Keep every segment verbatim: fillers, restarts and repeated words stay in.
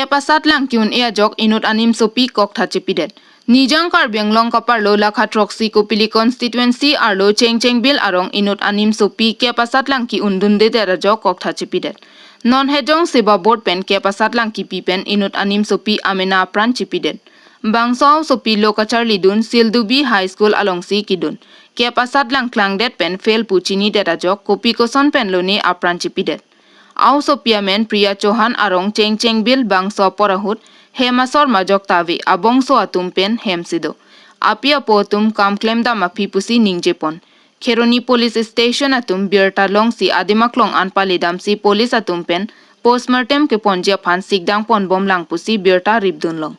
Kep asatlang ke-un-e ajok inut animsopi koktha chepidet. Nijang Karbi Anglong kaparlo lakha throksi Kopili constituency arlo Chengchengbil arong inut animsopi kep asatlang ke-undundedet ajok koktha chepidet. Non Hejong Seva Board pen kep asatlang kipi pen inut animsopi amena apran chepidet. Bangso aosopi lo kacharlidun Sildubi High School alongsi kidun. Kep asatlang klangdet pen fail pu chinidet ajok kopi koson pen lone apran chepidet. Aosopi amen Priya Chauhan arong Chengchengbil bangso apor ahut hem asor majok ta ave, abongso atum pen hem si do. Api apo atum kam klemdam aphi pusi ningjepon. Kheroni Police Station atum birta longsi adim aklong an paledamsi police atum pen postmortem keponji aphan sikdang ponbomlang pusi birta ripdunlong.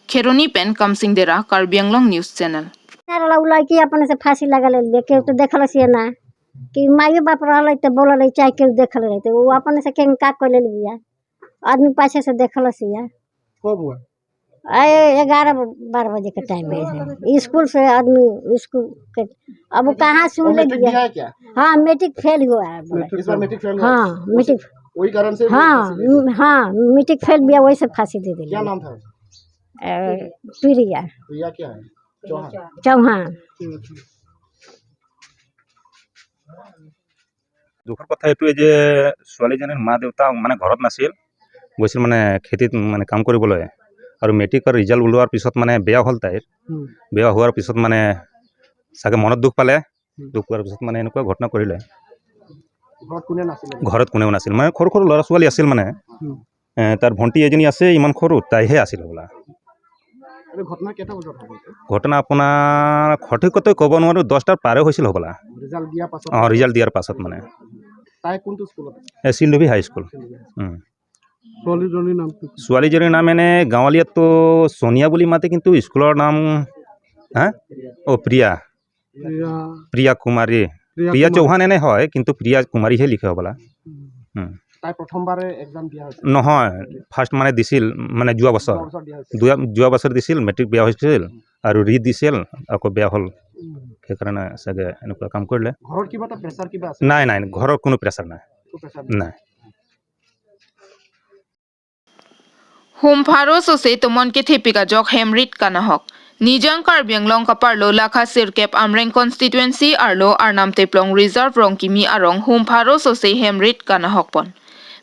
Kheroni pen Kamsing Dera, Karbi Anglong News Channel. सारा ला उलाई कि अपने से फांसी लगा ले लिया, केहू तो देखल सी है ना कि माई बाप रहल है तो बोलल है, चाहे केहू देखल है तो वो अपने से केंग का कर ले लिया, आदमी पाछे से देखल सी है। कब हुआ? अरे, ग्यारह बारह बजे का टाइम है। स्कूल से आदमी स्कूल के, अब वो कहाँ सुन वो ले मैट्रिक लिया। दिया है क्या? हाँ, मैट्रिक फेल हुआ है बोले। इस बार मैट्रिक फेल हुआ? हाँ, मैट्रिक। वही कारण से हाँ, फांसी दे दी? हाँ, मैट्रिक फेल भी है, वही से फांसी दे दी। क्या नाम था उसका? अ, प्रिया। प्रिया क्या है? चौहान। চৌহান। দুখৰ কথা এইটোৱে যে ছোৱালীজনীৰ মা দেউতা মানে ঘৰত নাছিল, গৈছিল মানে খেতিত মানে কাম কৰিবলৈ। আৰু মেট্ৰিকৰ ৰিজাল্ট ওলোৱাৰ পিছত মানে বেয়া হ'ল তাইৰ। হুম। বেয়া হোৱাৰ পিছত মানে চাগে মনত দুখ পালে, হুম। দুখ পোৱাৰ পিছত মানে এনেকুৱা ঘটনা কৰিলে। ঘৰত কোনে নাছিলে? ঘৰত কোনেও নাছিল, মানে সৰু সৰু ল'ৰা ছোৱালী আছিল মানে। হুম। এ, তাৰ ভণ্টি এজনী আছে, ইমান সৰু, তাইহে আছিল হ'বলা। এইটো ঘটনা কেইটা বজাত হ'ব এইটো? ঘটনা আপোনাৰ সঠিককৈ ক'ব নোৱাৰো, দহটাৰ পাৰে হৈছিল হ'বলা। ৰিজাল্ট দিয়াৰ পাছত? অ, ৰিজাল্ট দিয়াৰ পাছত মানে। তাই কোনটো স্কুলত আছে? এ, চিলডুবি হাই স্কুল। চিলডুবি হাই স্কুল। উম। ছোৱালীজনীৰ নাম কি? ছোৱালীজনীৰ নাম এনে গাঁৱলীয়াততো সোনিয়া বুলি মাতে, কিন্তু স্কুলৰ নাম, হা? অ, প্ৰিয়া। প্ৰিয়া। প্ৰিয়া কুমাৰী। প্ৰিয়া প্ৰিয়া কুমাৰী। চৌহান এনে হয়, কিন্তু প্ৰিয়া কুমাৰীহে লিখে হ'বলা। উম। উম। তাই প্ৰথমবাৰে এক্সাম দিয়া হৈছে? নহয়, ফাৰ্ষ্ট মানে দিছিল, মানে যোৱা বছৰ। যোৱা বছৰ দিয়া হৈছে। যোৱা, যোৱা বছৰ দিছিল, মেট্ৰিক বেয়া হৈছিল, উম। আৰু ৰি দিছিল, আকৌ বেয়া হ'ল। উম। সেইকাৰণে চাগে এনেকুৱা কাম কৰিলে। ঘৰত কিবা এটা প্ৰেছাৰ কিবা আছে? নাই, নাই, ঘৰৰ কোনো প্ৰেছাৰ নাই। একো প্ৰেছাৰ নাই? নাই। Hum pharo sose tomon kethepik ajok hem rit kanahok. Nijang Karbi Anglong kaparlo lakha sirkep Amreng constituency arlo Arnam Teplong Reserve Rongkimi arong hum pharo sose hem rit kanahokpon.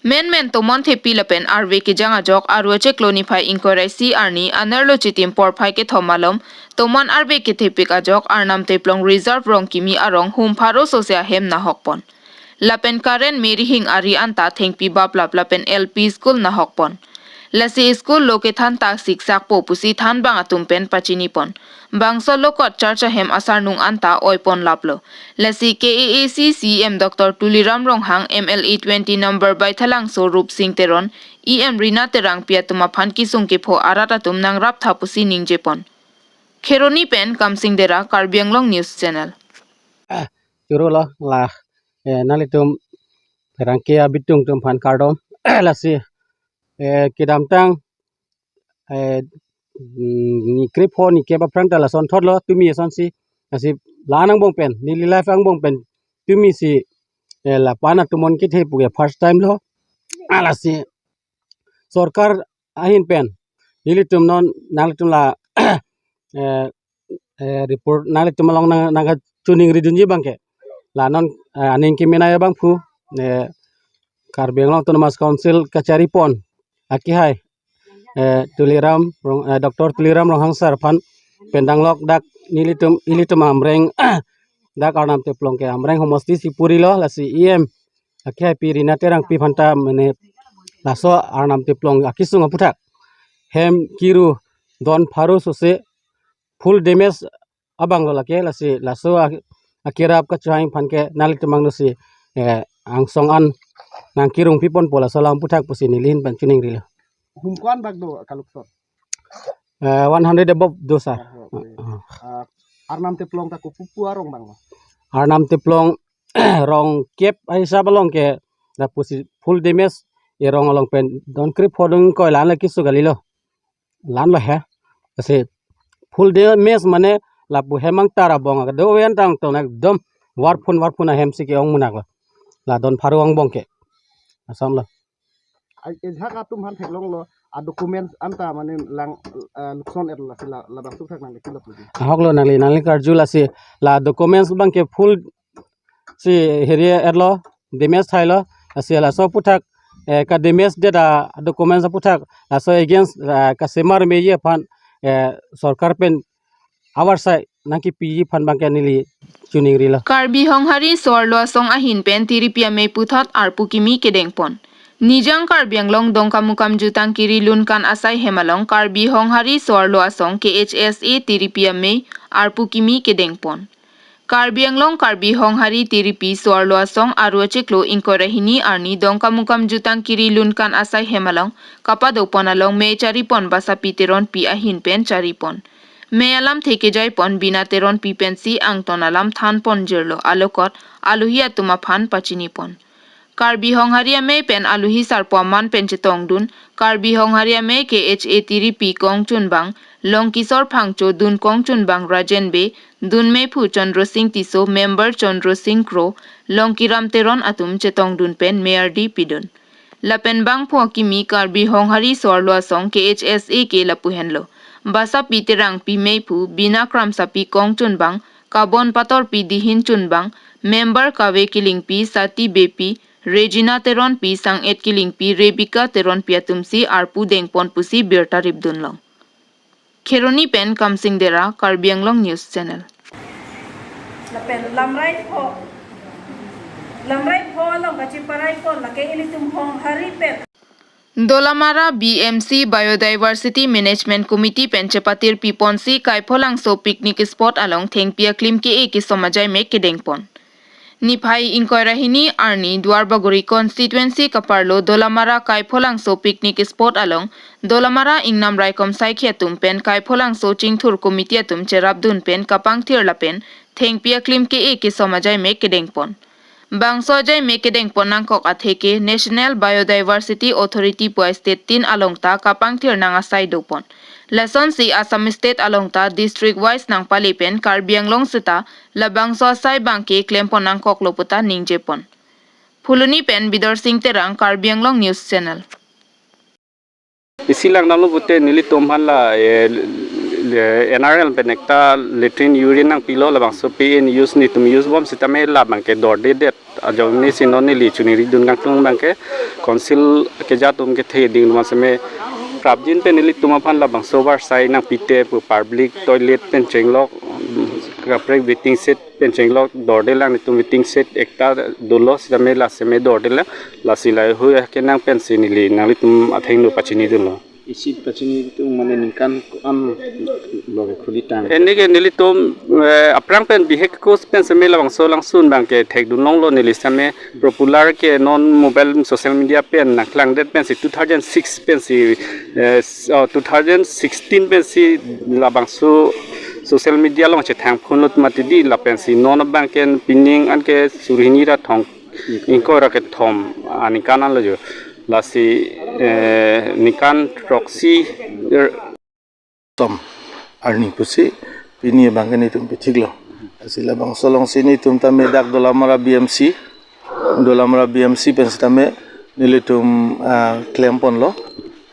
Menmen tomon thepi lapen arve kejang ajok Aru achiklo niphai ingkoi ra isi arni anerlo chitim porphai kethom malom tomon arve kethepik ajok Arnam Teplong Reserve Rongkimi arong hum pharo sose ahem nahokpon. Lapen current me rihing ari anta thengpi baplap lapen L P school nahokpon. Lasi school lo kethan ta siksakpo pusi thanbang atum pen pachinipon. Bangso lokot church ahem asarnung anta oiponlaplo. Lasi K A A C C E M Doctor Tuliram Ronghang, M L A twenty number Baithalangso Rupsing Teron, E M Rina Terangpi atum aphan kesung kepho arat atum nangraptha pusi ningjepon. Kheroni pen Kamsing Dera, Karbi Anglong News Channel. Choro lo la, eh, nanglitum pherangke abitung atum aphan kardom. Lasi, eh, kedamtang, eh, mm, ni krepho ni kep aphrang ta lasonthotlo tumi asonsi. Lasi la-an angbong pen, neli life angbong pen tumi si, eh, lapu-an atomon kethe pu ke first time lo. Lasi sorkar ahin pen nelitum non, nanglitum la, eh, eh, report nanglitum along nang, nangkachiningridunji abangke, la non, eh, aning kemenei abangphu, eh, Karbi Anglong Autonomous Council kacharipon akehai, eh, Tuliram Rong-, eh, Doctor Tuliram Ronghang sir aphan pen danglok dak nelitum, ilitum Amreng, dak Arnam Teplong ke Amreng homosti si purilo, lasi E M akehai pi Rina Terangpi aphan ta mane laso Arnam Teplong akesung aputhak hem kiru don pharo sose full damage abang lo lake, lasi laso a-, akerap kachehang aphan ke nanglitum angno si, eh, angsong an nangkerung piponpo laso alam aputhak pusi neli ahin pen chiningrilo. Hum ko-an bak do kaluksor? Eh, one hundred above do sir. Ah, okay. Ah. Ah, Arnam Teplong ta kopupu arong abang lo? Arnam Teplong rong kep ahisap along ke lapusi full damage, erong along pen don krepho don ingkoi la-an le keso kalilo. La-an lo he. Lasi full damage mane lapu hem angtar abong aka do wen tang tong ekdom warphun warphun ahem si ke-ong munak lo. La don pharo angbong ke. Lason lo. a-, ajahak atum aphan theklonglo, a-documents anta mane lang, eh, lukson-etlo, lasi la, labangso aputhak nangli kilok lagi. Ahok lo nangli, nangli karju lasi la documents abangke full si heri-etlo, damage thailo, lasi laso aputhak, eh, ka-damage det a-documents aputhak, laso against, eh, kasemar meji aphan, eh, sorkar pen avarsai nangkipiji aphan abangke neli chiningrilo. Karbi Honghari So-arlo Asong ahin pen tiripi amei puthot arpu kimi kedengpon. Nijang Karbi Anglong Dongkamukam Jutang Kiri Lunkan asai hem along Karbi Honghari So-arlo Asong K H S A tiripi amei arpu kimi kedengpon. Karbi Anglong Karbi Honghari tiripi So-arlo Asong Aru achiklo ingkoi ra hini arni Dongkamukam Jutang Kiri Lunkan asai hem along kapadopon along mei charipon Basapi Teronpi ahin pen charipon. Mei alamthe kejaipon Bina Teronpi pensi angton alam thanpon jirlo, alokot alohi atum aphan pachinipon. Karbi Honghari amei pen alohi sarpo aman pen chetongdun, Karbi Honghari amei K H A tiripi kongchunbang Longkisor Phangcho, dun kongchunbang Rajen Bey, dun meiphu Chandra Sing Tisso, member Chandra Sing Kro, Longkiram Teron atum chetongdun pen mei ardi pidun. Lapen bangphu akimi Karbi Honghari So-arlo Asong K H S A ke lapu henlo. Basapi Terangpi meiphu, Bina Kramsapi kongchunbang, Kabon Patorpi dihin chunbang, member Kave Killingpi, Sati Beypi, Regina Teronpi, Sang-et Killingpi, Rebecca Teronpi atumsi arpu dengpon pusi birta ripdunlong. Kheroni pen Kamsing Dera, Karbi Anglong News Channel. Lapen lamrai pho, lamrai pho along kachiparaipon lake ilitum Honghari pen. Dolamara B M C Biodiversity Management Committee pen chepatir piponsi Kaipholangso picnic spot along thengpi aklim ke-e kesom ajaimek kedengpon. Niphai ingkoi ra hini arni Duarbagori constituency kaparlo Dolamara Kaipholangso picnic spot along Dolamara Ingnam Raikom Saikhi atum pen Kaipholangso Chingthur Committee atum cherapdun pen kapangthir lapen thengpi aklim ke-e kesom ajaimek kedengpon. Bangso ajaimek kedengpon nangkok atheke National Biodiversity Authority pu a-state tin along ta kapangthir nang asai dopon. Lasonsi Assam state along ta district wise nangpale pen Karbi Anglong seta labangso asai abangke klempon nangkoklo puta ningjepon. Phuloni pen Bidor Sing Terang, Karbi Anglong News Channel. Isi langdamlo pute nelitum aphan la, eh, le-, N R L pen ekta latrine urine nangpilo, labangso pen use netum use bom sitame labangke dordedet. Ajoine si non neli chuningridun kangtung abangke council keja atum kethe ding duma seme prapjin pen nelitum aphan labangso avarsai nangpite pu public toilet pen chenglok, mm, kaprek waiting shed pen chenglok dordelang, netum waiting shed ekta dolo sitame la seme dordelang, lasi lahei hui kenang pensi neli nanglitum athengno pachinidunlo. Isi pachinitum mane ningkan ko-an lo khulitang. Ene ke nelitum, eh, aphrang pen bihek kos pen seme labangso langsun abangke thekdunlonglo neli seme popular ke non mobile social media pen nangklangdet pensi two thousand six pensi, eh, s-, oh, two thousand sixteen pensi labangso social media along chethangphonlo mati di lapensi non abangke pining anke suri hini ra thong ingkoi ra kethom aningkan anlo jo. Lasi, eh, ningkan throksi, er, tom arni pusi pini abangke netum pithiklo. Lasi labangso alongsi netum tame dak Dolamara B M C, Dolamara B M C pen sitame nelitum, ah, klemponlo.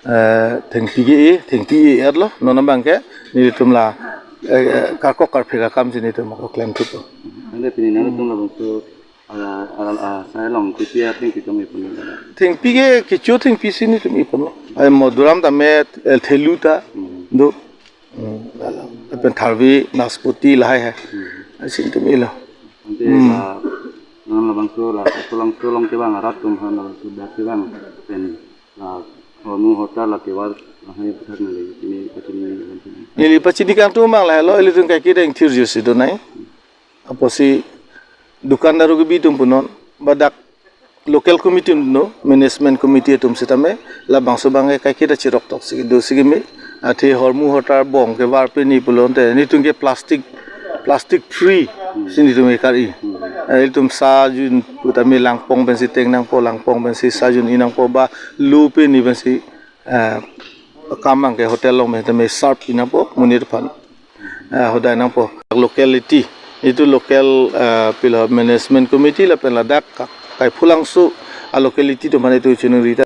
Eh, thengpi ke-e, thengpi e-etlo, non abangke nelitum la, eh, karkok karphek akamsi netum ako klemthupo. Ante pini nangtum labangso, ah, ah, ah, asai along thengpi ateng kitong ipon. Thengpi ke kecho thengpisi netum iponlo. Ai Madurai tame, eh, thelu ta, hmm, do. Hmm, lapen tharve, naspoti lahai hai. Hmm. Asin tum ilo. Ante, hmm, la, non labangso la, labangso along kevang arat atum aphan labangso dak kevang pen la hormu hortar la kevar lahai aputhak neli pini pachini. Neli pachini kangtung abang lahelo, ilitum kaike dengthir jusi donai. Apotsi dukan daru kebi atum punon, ba dak local committee no, management committee atum sitame labangso abangke kaike ta chirok toksi dosi keme, athe hormu hortar bong kevar pini pulote netum ke plastic, plastic free si netum ke kar-i. Eh, ilitum sajun putame langpong pensi teng nangpo, langpong pensi sajun-i nangpo, ba lo pini pensi, eh, kam abangke hotel along pen tame serve-i nangpo monit aphan, eh, hodai nangpo. Locality, itum local, eh, pilo management committee lapen ladak Ka-, Kaipholangso a-locality atum aphan itum chiningrita.